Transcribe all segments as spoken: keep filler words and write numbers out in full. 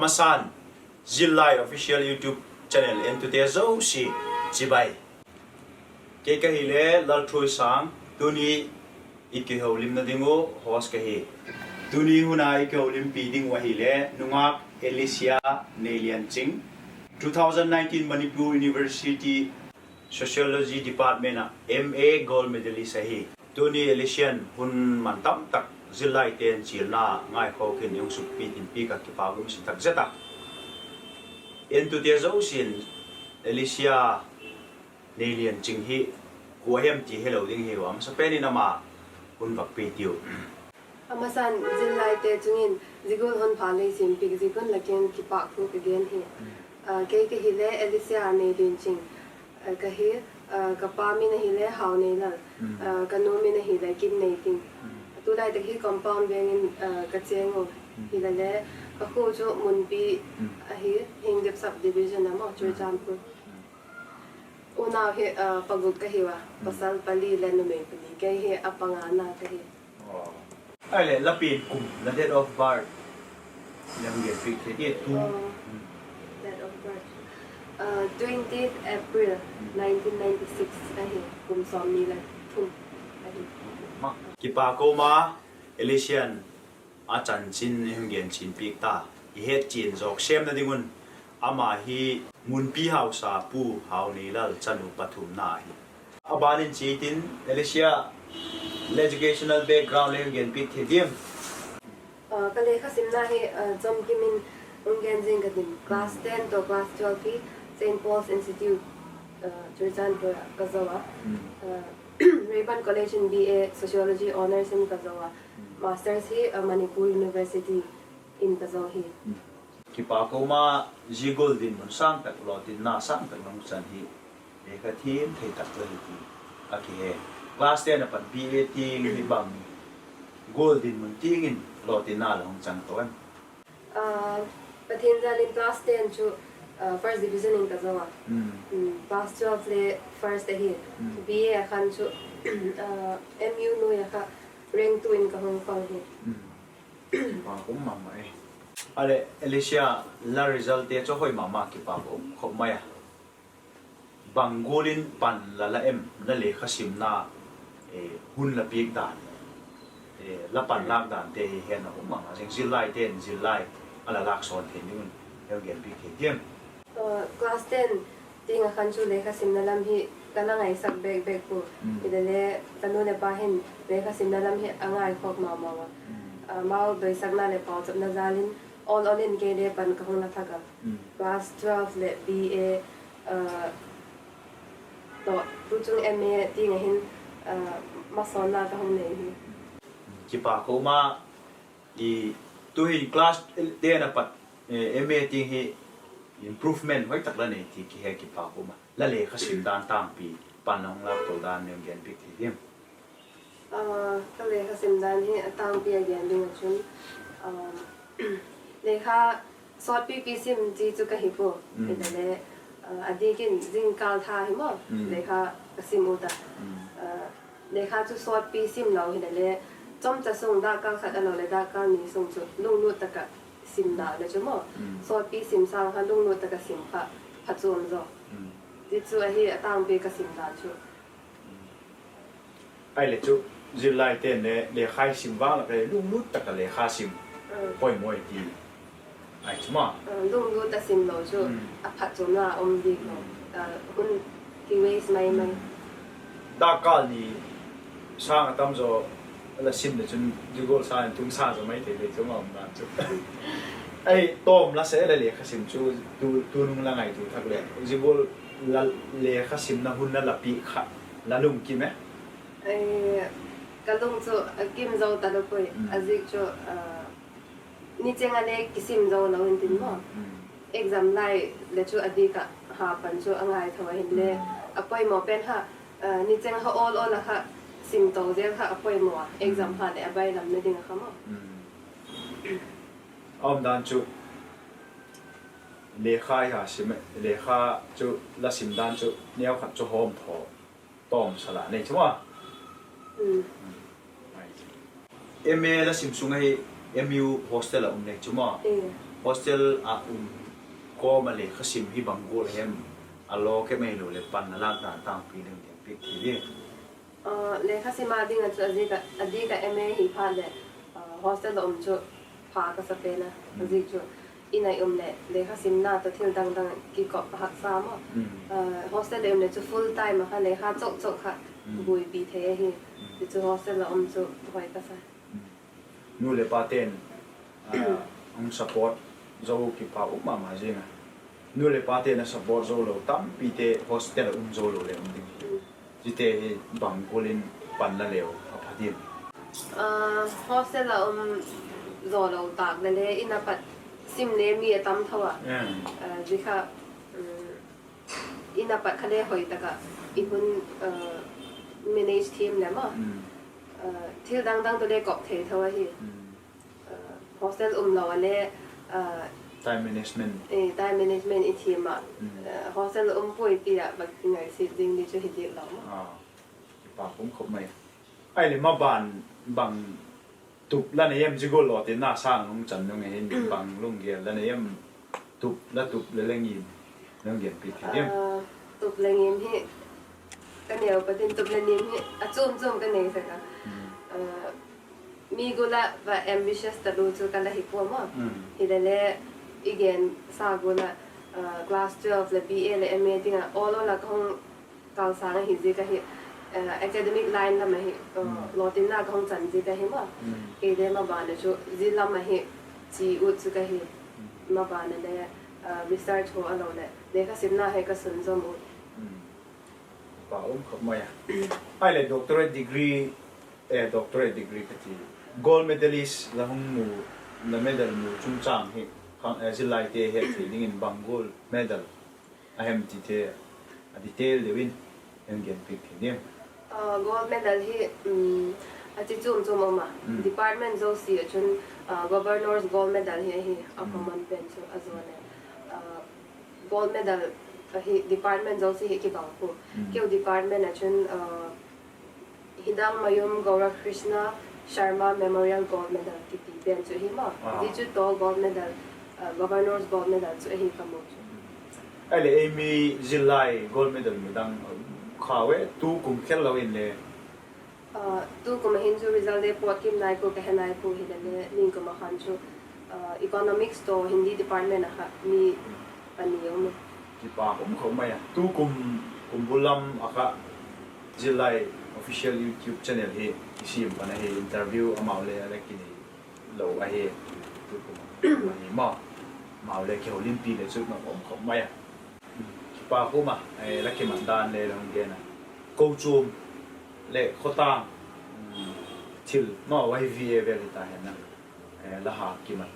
Masan, Zillai Official YouTube Channel entute zosia chibai. Kei ka hile Lalthuisâng, tuni i kihoulimna ding uh host ka hi. Tuni hun a i kihoulimpi ding uh ahile nungâk Alicia Neilianching, two thousand nineteen Manipur University Sociology Department ah M A gold medalist ahi. Tuni Alicia'n hun man tam tak zillaite'n chialna ngaikhawk in i hung sukpi tin pi ka kipâk um sin tak zet a. Entute zosia'n Alicia Neilianching hi kua hem ti helo ding hiu a, masapen in ama hun vak pe tiu. A masan zillaite chung in zia gual hun pha lei simpiak ziak un la kiang kipâkthu ka gen hi. Kei ka hile Alicia Neilianching ka hi, ka pa min ahile Hauneilal, ka nu min ahile Kimneiting. Tulai tak hi compound veng in ka chêng u, hilele ka khua chu Munpi ahi, Henglep sub division a maw, Churachandpur. Unau hi paguk ka hiu a, pasal pali le numei pali, kei hi a pangana ka hi. Ahileh la pian kum, la date of birth, la hung gen piak thei dia tu? Date of birth, twentieth April nineteen ninety six ahi, kum sawmni le thum ahi. Kipak um a, Alicia'n a chanchin ei hung gen chian piak ta, i hetchian zawk sêmna ding un. Ama hi Munpi hausa Pu Hauneilal chanu pathumna ahi. A ban in chia tin, Alicia, la educational background le hung gen piak thei diam? Ka lekha simna hi chomkim in hung gen zing ka tin. Class ten tawh class twelve hi Saint Paul's Institute, Churachandpur ah ka zo a. Rayburn College in B A Sociology Honours in ka zo a. Masters hi Manipur University in ka zo hi. Kipak um a, zia gual dinmun sâng tak, lawtinna sâng tak la hung chan hi lekha thiam thei tak la hi ti a kihe. Class ten a pat B A tiang hi bang gual dinmun tiang in lawtinna la hung chan to em? Pathian jal in class ten chu first division in ka zo a. Class twelve le first ahi. B A a khan chu M U nuai a kha rank two in ka hung pang hi. Kipak um ma ma e. Ahileh Alicia, la resultte chu hoi ma ma, kipak um khop mai a. Bang gual in pan la la em, la lekha simna hun la piak dan, la panlâk dante hi hetna um ma ma zing, zillaite'n zillai a la lâksawn thei ding un, hung gen piak thei diam? Class ten tiang a khan chu lekha simna lam hi ka la ngaisak bek bek pua. Hilele ka nu leh pa hin lekha simna lam hi a ngaikhawk ma ma a. Amau doisakna leh pauchapna jal in awl awl in kei le pan ka hung la thak a. Class twelve leh B A tawh tuchung M A tiang a hin masawnna ka hung nei hi. Kipak um a, tu'hin class ten a pat M A tiang hi improvement hoi tak la nei ti kihe, kipak um a. La lekha sim dan tangpi, pan la hung lâk to dan nei gen piak thei diam? Ka lekha sim dan hi a tangpi a gen ding ah chun, lekha sawtpipi sim chi chu ka hi pua. Hilele, a diak in zingkâl tha hi maw, lekha ka sim u ta. Lekha chu sawtpi sim lo hilele, chomcha sung dakkal khat a lo leh dakkal ni sung chu lunglut tak ah sim nâk le chu maw, sawtpi sim sâng kha lunglut tak ah sim kha phatchuam zaw. Ti chu ahi a tangpi ka sim dan chu. Ahileh chu zillaite'n le lekha i sim vang lak ah lunglut tak ah lekha sim poimaw i ti ai chu maw. Lunglut a sim lo chu a phatchuamna um dik lo, hun ki waste mai mai. Dakkal ni sâng a tam zaw la sim leh chun zia gual sâng in tung sa zaw mai thei le chu ma um dan chu. Ahi, tawm la se la lekha sim chu, tu, tunung la ngaitua thak leh zia gual la lekha simna hun la la piak kha la lungkim e? Ka lung chu a kim zo ta lo puai, a ziak chu nicheng a le kisim zo lo intin maw, exam lai le chu a dik ah ha pan chu a ngaitho a, hinle a poimaw pen kha nicheng kha awl awl a kha sim to zel kha a poimaw a, exam ha leh a bailamna ding ah kha maw. A um dan chu lekha i ha sim, lekha chu la sim dan chu neu khat chu hawm thaw tawm sa la nei chu maw. M A la sim sung ahi, M U hostel a um nei chu maw. Hostel ah um kawm a lekha sim hi bang gual hem a law kei mai lo leh pan a lâk dan tângpi leng gen piak thei di. Lekha sim a ding ah chu a dik ah M A hi phat leh hostel ah um chu pha ka sa pen a. A zik chu in a um leh lekha simna tawh thil dang dang kikop a haksa maw. Hostel ah um leh chu full time ah kha lekha chok chok kha buaipi thei ahi. Ti chu hostel ah um chu hoi ka sa. Nu leh pate'n hung support zo kipak um ma ma zing a. Nu leh pate'n a support zo lo tampite hostel ah um zo lo leh um ding hi. Chite hi bang gual in pan la leu a pha diam? Hostel ah um zo lo tâk le le in a pat sim le mi a tam tho a. Zia kha in a pat kha le hoi tak ah i hun manage thiam leh maw, thil dang dang tawh le kop thei tho ahi. Hostel um lo a le time management i thiam ah, hostel um puai ti ah va ngaisiat ding di chu hi diak lo maw. Kipak um khop mai. Ahileh maban bang tup la nei em, zia gual lawtinna sâng hung chan nung hin bang lunggel la nei em, tup la tup le le ngim, nang gen piak thei diam? Tup le ngim hi ka neu pat in tup le ngim hi a chuam chuam ka nei sek a. Mi gual ah va ambitious talu chu ka la hi pua maw. Hile le i gensa gual ah class twelve leh B A leh M A ding ah all all ah ka hung kâl sâng ahi ziak ahi, academic line lam ahi, lawtinna ka hung chan ziak ahi maw. Kei le maban a chu zia lam ahi chi ut chu ka hi. Maban a le research haw a lo leh lekha simna hi ka sunzawm u. Pa um khop mai a. Ahileh doctorate degree, doctorate degree ka ti, gold medalist la hung mu, la medal mu chungchâng hi zillaite het thei dingin bang gual medal a hem tite a detail deu in hung gen piak thei diam? Gold medal hi a chi chuam chuam um a, department zosia ah chun Governor's Gold Medal hi ahi a common pen chu a zaw leh gold medal hi department zosia hi kibang pua. Keu department ah chun Hidangmayum Gourakrishna Sharma Memorial Gold Medal kiti pen chu hi maw. Zia chu tawh gold medal, Governor's Gold Medal chu ahi ka mu chu. Ahileh ei mi zillai gold medal mu dang kha e, tu kum khel lo inle, tu kum a hin chu result le pawt kim nai pua, ka he nai pua, hile le ningkum a khan chu economics tawh Hindi department ah kha mi pani um e. Kipak um khop mai a. Tu kum, kum bul lam a kha zillai official YouTube channel hi i siam pan ahi, interview amau le a le kinei lo ahi. Tu kum ahi maw, amau le kihoulimpi le chu na um khop mai a. Kipak um a, la kimat dan le la hung gen a, kochuam leh khawtâng thil maw, Y V A vel hita hen a, la ha kimat,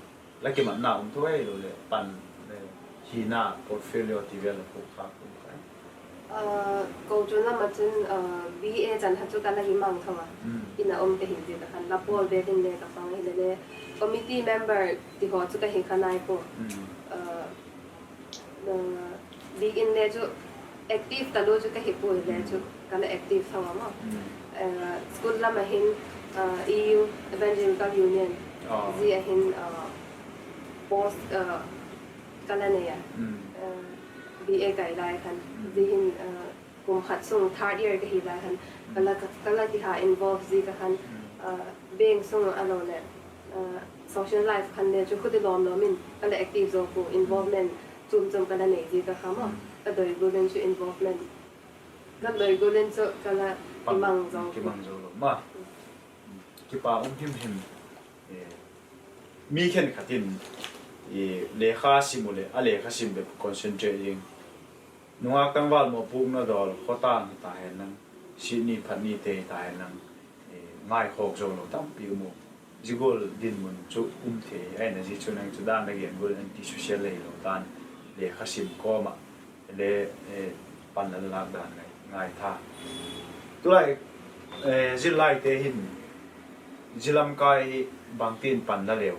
la kimatna um tho ahilo leh pan, hina portfolio ti vel la phuak khâk um kha? Kochuam lam ah chun B A chan kha chu ka la hi mang tho a, in a um ka hi ziak a khan la pawl bêk in le ka pang hile le, committee member ti haw chu ka hi kha nai pua. Biakin le chu active talu chu ka hi pua hile chu ka la active tho a maw. School lam ah hin E U, Evangelical Union, zia ah hin post ka la nei a, B A kai lai khan, zia hin kum khat sung third year ka hi lai khan ka la, ka la kiha involve ziak a khan, bank sung a lo leh social life khan le chu khuti lawm lawm in ka la active zo pua, involvement chuam chuam ka la nei ziak a kha maw, ka doi gual in chu involvement, ka doi gual in chu ka la kimang zo, kimang zo lo ma. Kipak um him him. Mi khenkhat in lekha sim u leh a lekha sim bep concentrate ding, nungak tangval mawpuakna dawl, khawtâng hita hen lang, sitni phatnite hita hen lang, ngaikhawk zo lo tampi um u. Zia gual dinmun chu um thei ahi na, zia chu nang chu dan la gen gual anti social lei lo dan, lekha sim kawm ah le pan la lâk dan ngai, ngaitha. Tulai zillaite hin zia lamkai hi bangtin pan la leu,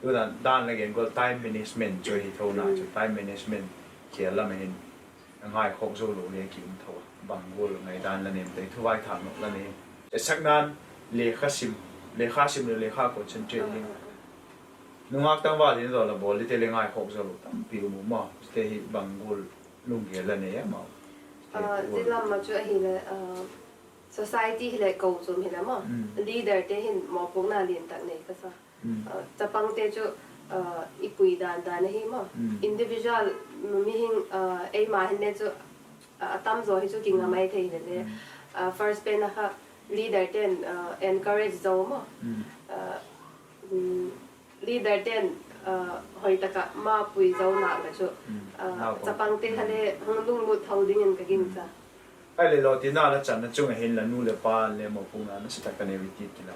tu dan la gen gual time management chu hi thona chu, time management khêl lam ah hin ngaikhawk zo lo le ki um tho a, bang gual ngaidan la nei em, tei thu vaithâk nop la nei em? Esakna'n lekha sim, lekha sim leh lekha concentrate ding, Nungak tangval in zawl a bawl dingte le ngaikhawk zaw lo tampi um u maw, zite hi bang gual lunggel la nei a maw? Zia lam ah chu ahileh, society hileh kochuam hileh maw, leaderte hin mawpuakna lian tak nei ka sa. Chapangte chu i pui dan dan ahi maw, individual, mihing, eima hinle chu a tam zaw hi chu kinga mai thei hileh le, first pen a kha leaderte'n encourage zo maw, leaderte'n hoi tak ah ma pui zo nak le chu chapangte kha le hung lunglut tho dingin ka gingcha. Ahileh lawtinna la channa chung ah hin la nu leh pa le mawpuakna nasa tak a nei ui ti kila,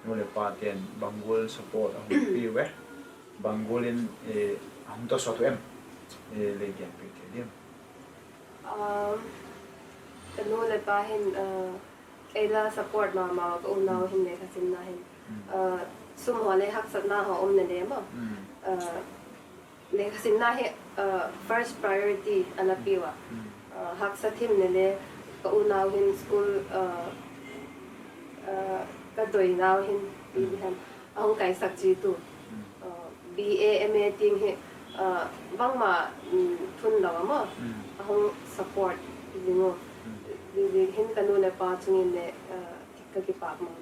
nu leh pate'n bang gual support a hung piu e, bang gual in a hung tawsawt u em, lei genpiak thei diam? Ka nu leh pa hin ei la support ma ma, ka unau hin lekha simna hin, sum haw le haksatna haw um le le maw, lekha simna hi first priority a la piu a, haksa thim le le ka unau hin school ka doi nau hin, i hem, a hung kaisak chi tu, B A M A ting hi bangma thun lo a maw, a hung support ding u, zia hin ka nu leh pa chung in le ka kipâk ma ma.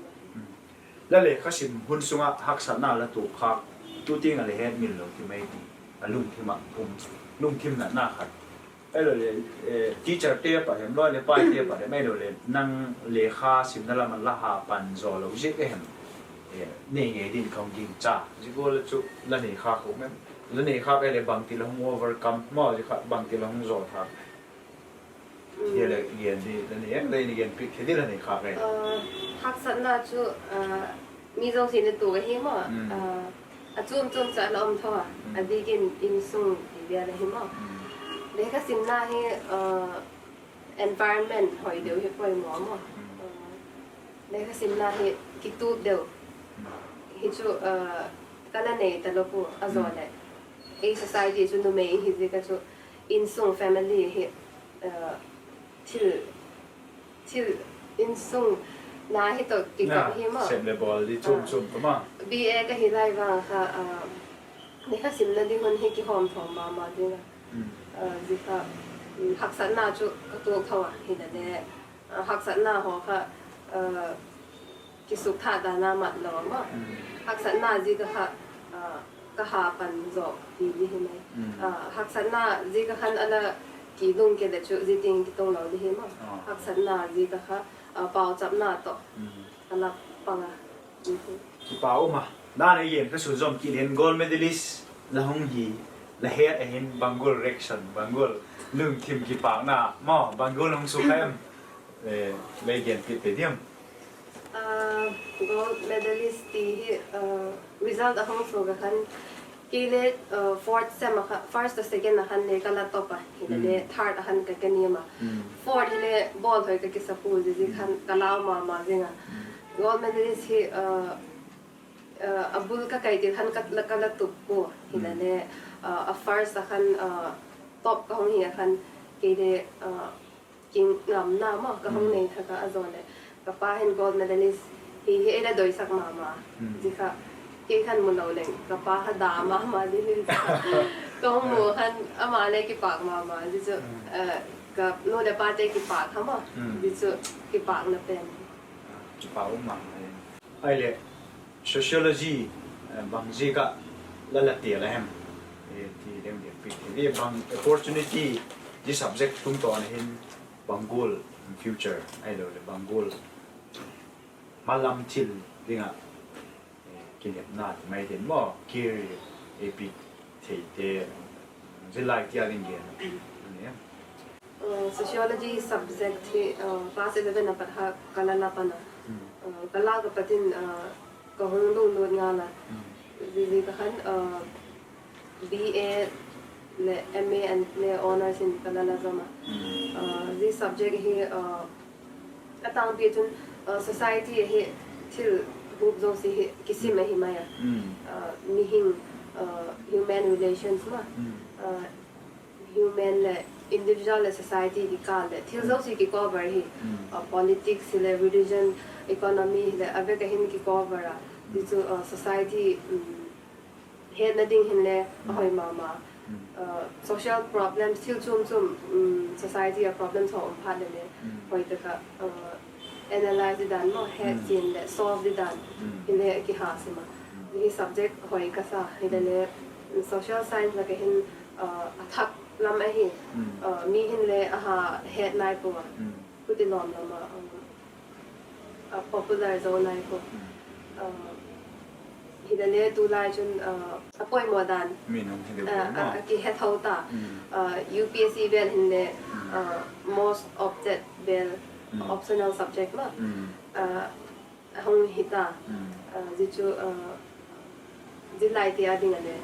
La lekha sim hun sung ah haksatna la tuak khâk, tu tiang ah le hetmil lo ti mai ti, a lungthim ah um, lungthim natna khat, ahiloleh teacherte pat hem, lawi leh paite pat hem, ahiloleh nang lekha simna lam ah la ha pan zaw lo ziak a hem, nei ngei ding ka hung gingcha. Zia gual ah chu la nei khâk um em? La nei khâk ahileh bangti la hung overcome maw, zia kha bangti la hung zaw thâk? Hile gen di la nei em, la nei genpiak thei di la nei khâk e? Haksatna chu mi zosia in a tuak ahi maw, a chuam chuam cha la um tho a, a diak in insung ti vel ahi maw, lekha simna hi environment hoi deu hi poimaw maw, lekha simna hi kitup deu hi chu ka la nei talo pua a zaw leh, ei society chu numei hi ziak a chu insung family hi thil, thil insung na hi tawh kikap hi maw, sep le bawl di chuam chuam ka ma, B A ka hi lai vang kha lekha simna ding hun hi kihawmthawm ma ma ding a, zia kha haksatna chu ka tuak tho a, hile le haksatna haw kha kisukthâk dan a mat lo a maw, haksatna ziak a kha ka ha pan zaw ti di hi mai, haksatna ziak a khan a la kilung kei leh chu zia tiang kitung lo di hi maw, haksatna ziak a kha pauchapna tawh a la pang a. Kipak um a, dan ei gen ka sun zom kit in, gold medalist la hung hi, la het a hin bang gual reaction, bang gual lungthim kipâkna maw, bang gual hung sukha em, lei genpiak thei diam? Gold medalist ti hi result a hung suk a khan, kei le fourth sem a kha, first to second a khan le ka la top a, hile le third a khan ka keniam a, fourth hile bawl hoi ka kisa pua, zia zia khan ka lau ma ma zing a. Gold medalist hi a bul ka kai til khan ka la tup pua, hile le a first a khan top ka hung hi a khan, kei le kingamna maw ka hung nei thak a, a zaw leh ka pa hin gold medalist hi hi ei la doisak ma ma, zia kha kei khan mu lo leng ka pa kha da ma ma di hi, ka hung mu khan ama le kipâk ma ma di chu, ka nu leh pate kipâk kha maw, di chu kipâkna pen. Kipak um ma ma. Ahileh sociology bang ziak ah la la tel a hem, ti ding ding piak thei di, bang opportunity, zia subject tungtawn a hin bang gual future ahiloleh bang gual malam thil ding ah kinepna ti mai din maw, career ei piak theite zia lai tia ding gen a pi ni. Sociology subject hi class eleven a pat kha ka la la pan a, ka lâk a pat in ka hung lunglut ngal a, ziaziak a khan B A leh M A le honours in ka la la zam a, zia subject hi a tângpi chun society a hi thil hup zosia hi kisim ahi mai a, mihing, human relations ma, human leh individual leh society kikâl leh thil zosia kicover hi, politics hileh religion, economy hileh a vek a hin kicover a, ti chu society hetna ding hinle a hoi ma ma. Social problems, thil chuam chuam, society a problems haw um phat leh le hoi tak ah analyse di dan maw, het chian leh solve di dan hile a kiha sim a. Hi subject hoi ka sa hile le, social science lak ah hin a thak lam ahi. Mi hinle a ha het nai pua, huti lawm lam ah popular zo nai pua. Hile le tulai chun a poimaw dan a kihe tho ta. U P S C vel hinle most opted vel, optional subject ma a hung hi ta. Zia chu zillaite â ding ah le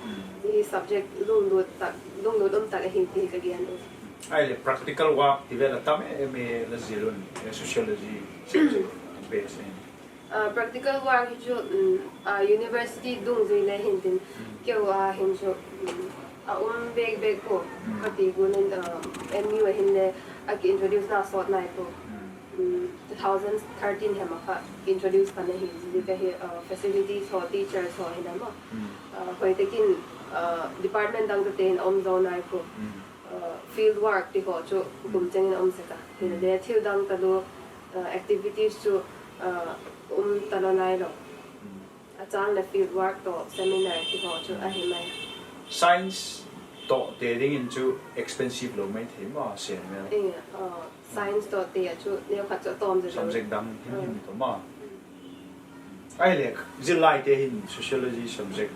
zia hi subject lunglut um tak ahi ti ka gen u. Ahileh practical work ti vel a tam em em la zil un, sociology subject base in. Practical work hi chu university dungzui le hintin, keu a hin chu a um bêk bêk pua. Ka ti gual in M U a hinle a kiintroducena sawt nai pua. Two thousand thirteen hem a kha introduce pan ahi. Zia ka hi facilities haw, teachers haw hina maw, hoi tak in department dangte in a um zo nai pua. Field work ti haw chu kum cheng in a um sek a, hile le thil dang talu activities chu um talo nailo. A châng leh field work tawh seminar ti haw chu ahi mai. Science tawh te dingin chu expensive lo mai thei maw, sen vel? Science tawh te a chu neukhat chu a tawm zet lo. Subject dang hin hin tawh maw. Ahileh zillaite hin sociology subject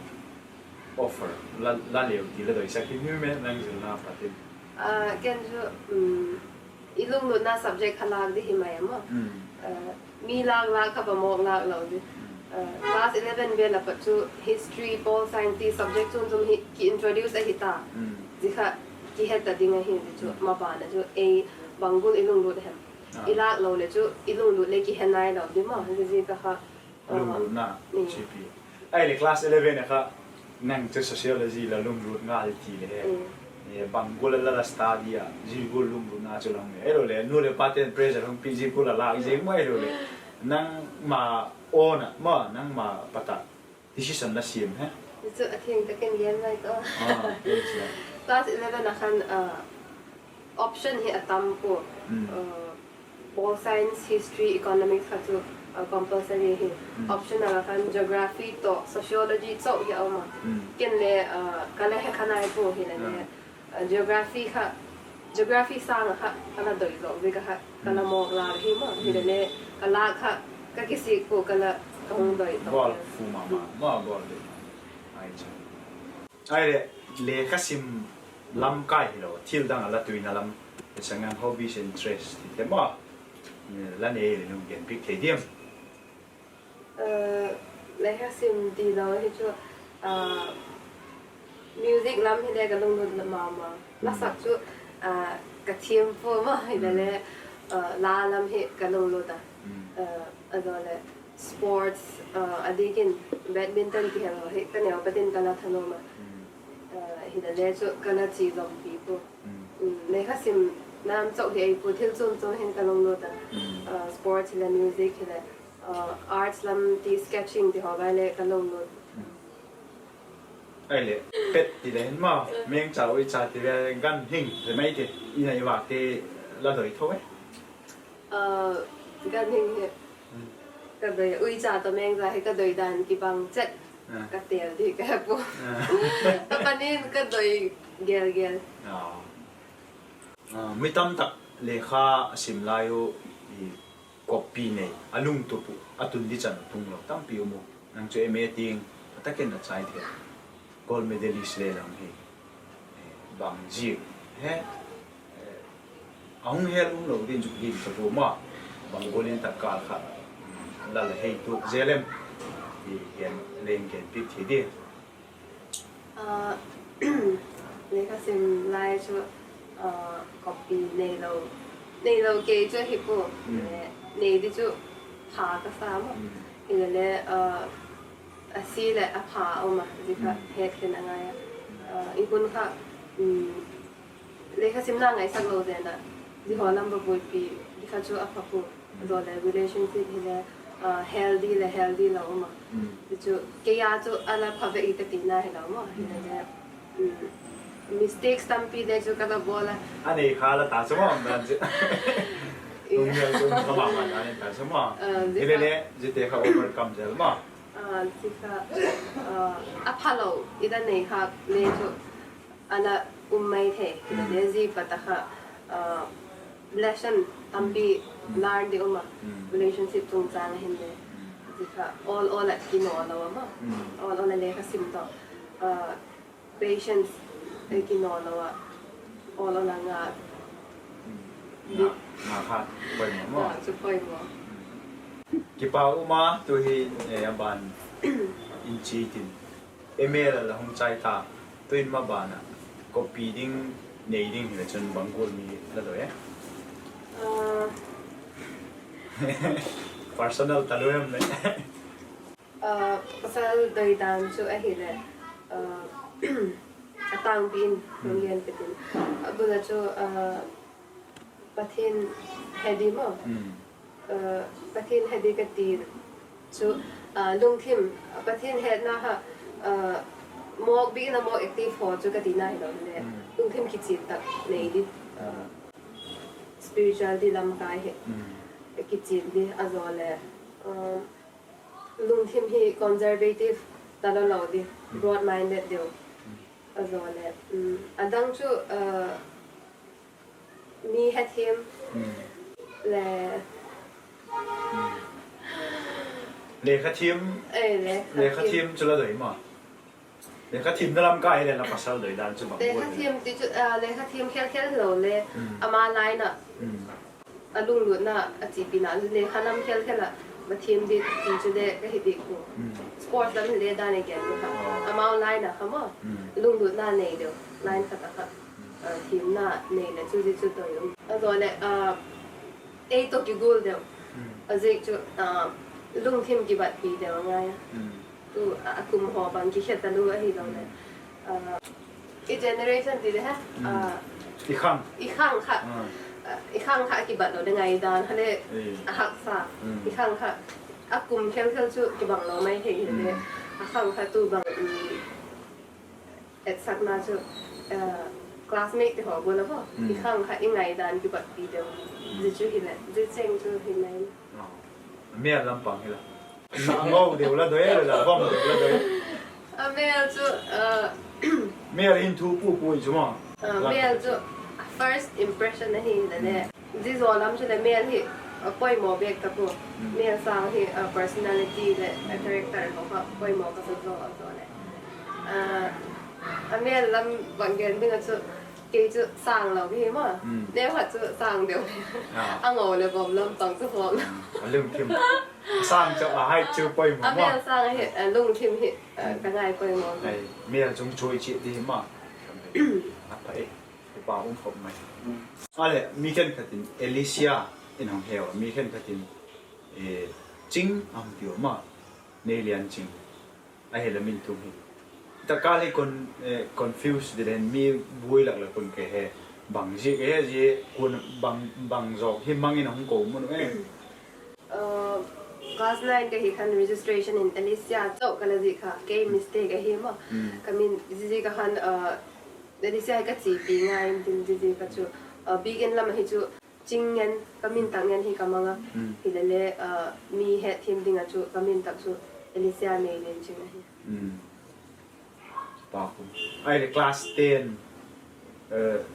offer la leu ti la doisak hi mi me nang zilna pat in. Ken chu i lunglutna subject kha lâk di hi mai a maw. Mi lâk lâk kha va mawk lâk lo di. Class eleven vel a pat chu history, pol science ti subject chuam chuam hi kiintroduce ahi ta. Zia kha kihe ta ding ahi di chu, maban a chu ei bang gual i lunglut hem i lâk lo leh chu i lunglut le kihe nailo di maw, zia zia ka kha. Lunglutna chipi. Ahileh class eleven a kha nang chu sociology la lunglut ngal ti le he, bang gual a la la study a, zia gual lunglutna chu la hung e? Ahiloleh nu leh pate'n pressure hung pi zia gual a lâk ziang maw, ahiloleh nangma own a maw, nangma pat a decision la siam he? Chu a thiang tak in gen mai ta. Class eleven a khan option hi a tam pua. Pol science, history, economics kha chu compulsory hi. Optional a khan geography tawh sociology chauh hi a um a. Ken le ka la he kha nai pua hile le, geography kha, geography sâng a kha ka la doi zawk zia ka kha ka la mawk lâk hi maw, hile le ka lâk kha ka kisik pua, ka la, ka hung doi tawh. Bawl fu ma ma, ma bawl doi. Ahileh lekha sim lam kai hilo, thil dang a la tuina lam, sangan hobbies, interest ti te maw, la nei leh hung gen piak thei diam? Lekha sim tilo hi chu music lam hile ka lunglut ma ma. La sak chu ka thiam pua maw, hile le la lam hi ka lunglut a. A zaw leh sports, a diak in badminton ti hilo hi ka neu pat in ka la thanuam a. Hile le chu ka la chi zompi pua. Lekha sim nam chauh hi ei pua, thil chuam chuam hin ka lunglut a. Sports hile, music hile, arts lam ti, sketching ti haw vai le ka lunglut. Ahileh pet ti le hin maw, mengcha uicha ti le, ganhing le mai ti, ina i vâkte la doi tho e? Ganhing hi ka doi, uicha tawh mengcha hi ka doi dan kibang chet, ka têl di ka he pua. A pan in ka doi gel gel. Mi tam tak lekha a sim lai u, kawppi nei a lungtup uh, a tun di chan a tung lo tampi um u. Nang chu M A tiang a tak in a chai thei, gold medalist le lang hi, bang ziak he, a hung hel um lo din chu gingcha pua maw, bang gual in tak kâl kha la la hei tuak zel em ti gen leng gen piak thei di. Lekha sim lai chu kawppi neilo, neilo kei chu ahi pua. Nei di chu pha ka sa maw. Hile le a si leh a pha a um a, zia kha het khen a ngai a. I hun kha lekha simna ngaisak lo zen a, zia haw lam va buaipi di kha chu a pha pua. Zaw le relationship hile Healthy leh healthy lo um a. Chu kei a chu a la pha vek hi ka tina hilo maw, hilele, mistakes tampi le chu ka la bawl a. A nei kha la ta chu maw, dan chu. Tung hial tung kha ma ma dan ta chu maw. Hilele ziate kha overcome zel maw. Zia kha a phalo i la nei kha le chu a la um mai thei, hilele zia pat a kha lesson tampi learn di um a, relationship chungchâng a hinle. Zia kha all all a kinaw lo a maw, all all a le kha sim tawh, patience kinaw lo a, all all a nga di, nga kha poimaw maw, chu poimaw. Kipak um a, tu hi a ban in chi tin, M A la la hung chai ta, tu'in maban ah kawppi ding nei ding hile chun bang gual mi la doi e? Personal talu em le, pasal doi dan chu ahileh, a tângpi in hung gen pe tin, a bul a chu Pathian he di maw, Pathian he di ka ti chu, lungthim, Pathian hetna kha mawk bik in a mawk active haw chu ka tina hilo le, lungthim kichian tak nei di, spirituality lamkai hi kichian di a zaw le, lungthim hi conservative talo lo di, broad minded deu a zaw le, a dang chu mi hethiam le, lekha thiam, lekha thiam chu la doi ma? Lekha thiamna lamkai hile la pasal doi dan chu bang, lekha thiam ti chu, lekha thiam khel khel lo le, ama line ah a lunglutna a chipina lekha lam khel khel ah va thiam di ti chu le ka hi dik pu. Sports lam hile dan a gen kha, amau line ah kha maw, lunglutna nei deu, line khat ah kha thiamna nei le chu zia chu doi um a zaw leh, ei tawh kigual deu, a ziak chu lungthim kibatpi deu a ngai a. Tu a kum haw bang kikhe talu ahilo le, i generation ti le he, i khang, i khang kha, i khang kha a kibat lo le ngaidan kha le a haksa, i khang kha a kum khel khel chu kibang lo mai thei hile, a khang kha tu bang etsakna chu classmate ti haw gual a maw, i khang kha i ngaidan kibatpi deu, zia chu hile zia cheng chu hi mai. Mêl lam pang hila, na ngau deu la doi, la bang deu la doi? A mêl chu, mêl hin thu pu pu chu ma, mêl chu first impression ahi le le, zia zaw lam chu le mêl hi poimaw bêk ta pu. Mêl sâng hi personality leh character haw kha poimaw ka sa zaw a zaw le, a mêl lam bang gen ding ah chu, kei chu sâng lo hi ma, neu khat chu sâng deu, a ngo leh bawm lam pang chu hawm, a lungthim, sâng chu a height chu poimaw, a mêl sâng hi lungthim hi ka ngai poimaw. Mêl chung chuai chiat di hi ma, a pha e, kipak um khop mai. A leh mi khenkhat in Alicia in hung heu a, mi khenkhat in Ching a hung tiu ma, Neilianching ahile min tum hi. Takal hi confuse di len, mi buai lak lak un ka he, bang ziak ahi zia, kuan, bang zawk hi mang in a hung ko mun e? Class nine ka hi khan registration in Alicia chau ka la zik kha, kei mistake ahi maw. Ka min ziaziak a khan Alicia hi ka chipi ngai intin, ziaziak a chu biak in lam ahi chu Ching ngen, ka min tak ngen hi ka mang a. Hilele mi hetthiam ding ah chu ka min tak chu Alicia Neilianching ahi. Ahile class ten,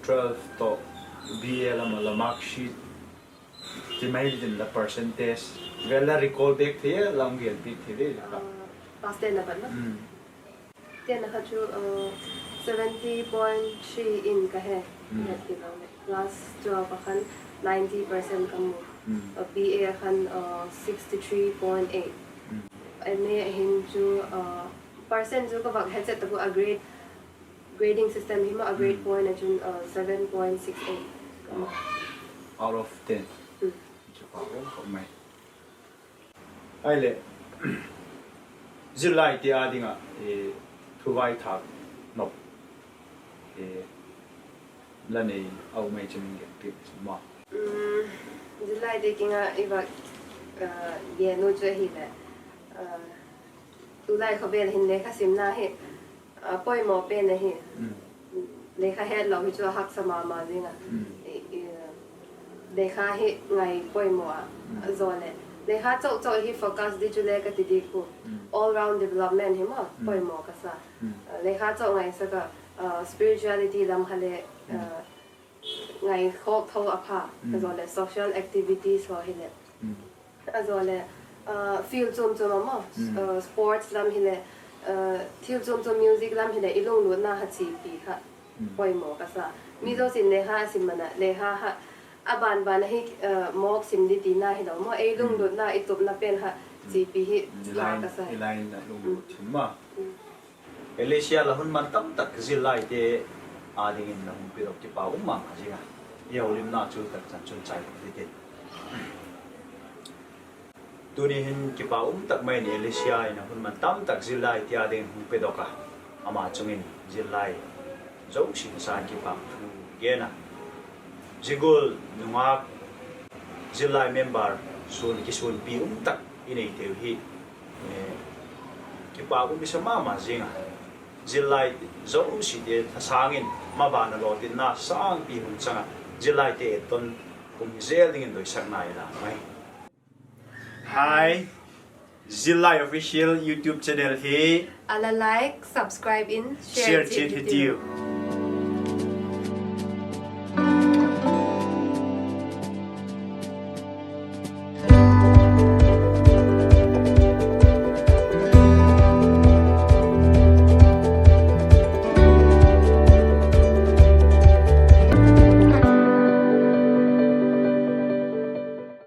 twelve tawh, B A lam a la mark sheet ti mai tin, la percentage vel la recall bêk thei a, la hung gen piak thei ve la kha. Class ten a pat na, ten a kha chu seventy point three in ka he, het ti lo le. Class twelve a khan ninety percent ka mu. B A a khan sixty three point eight. M A a hin chu percent chu ka vak he chet ta pu a, grade, grading system hi ma, a grade point a chun seven point six eight ka mu. Out of ten. Chu pa ko mai. Ahile, zillaite â ding ah thuvaithâk nop la nei a um ai chu min gen piak chu ma. Zillaite kiang ah i vak Gen u chu ahileh, tulai khawvel hin lekha simna hi poimaw pen ahi. Lekha hetlo hi chu a haksa ma ma zing a. Lekha hi ngai poimaw a. Zawleh lekha chauh chauh hi focus di chule ka ti di khu, all round development hi maw poimaw ka sa. Lekha chauh ngaisak a, spirituality lam kha le ngaikhawk tho a pha. Zawleh social activities haw hileh, a zawleh field chuam chuam a maw, sports lam hileh, thil chuam chuam, music lam hileh i lunglutna ha chipi kha poimaw ka sa. Mi zosia'n lekha a sim man a, lekha ha a ban ban ahi, mawk sim di tina hilo maw, ei lunglutna, i tupna pen ha chipi hi la ka sa. Alicia, la hun man tamtak zillaite â dingin la hung pedok, kipak um ma ma zing a. I holimna chu tak chan chun chai di tin. Tuni hin kipak um tak mai in Alicia in a hun man tamtak zillaite â dingin hung pedok a, ama chung in zillai zosia sâng kipak thu gen a. Zia gual nungak zillai member sun, kisunpi um tak i neiteu hi kipak um i sa ma ma zing a. Zillai zosiate thasâng in maban a lawtinna sângpi hung chang a, zillaite etton kum hi zel dingin doisakna i la mai. Hai, Zillai Official YouTube channel hi a la like, subscribe in share chiat hitiu.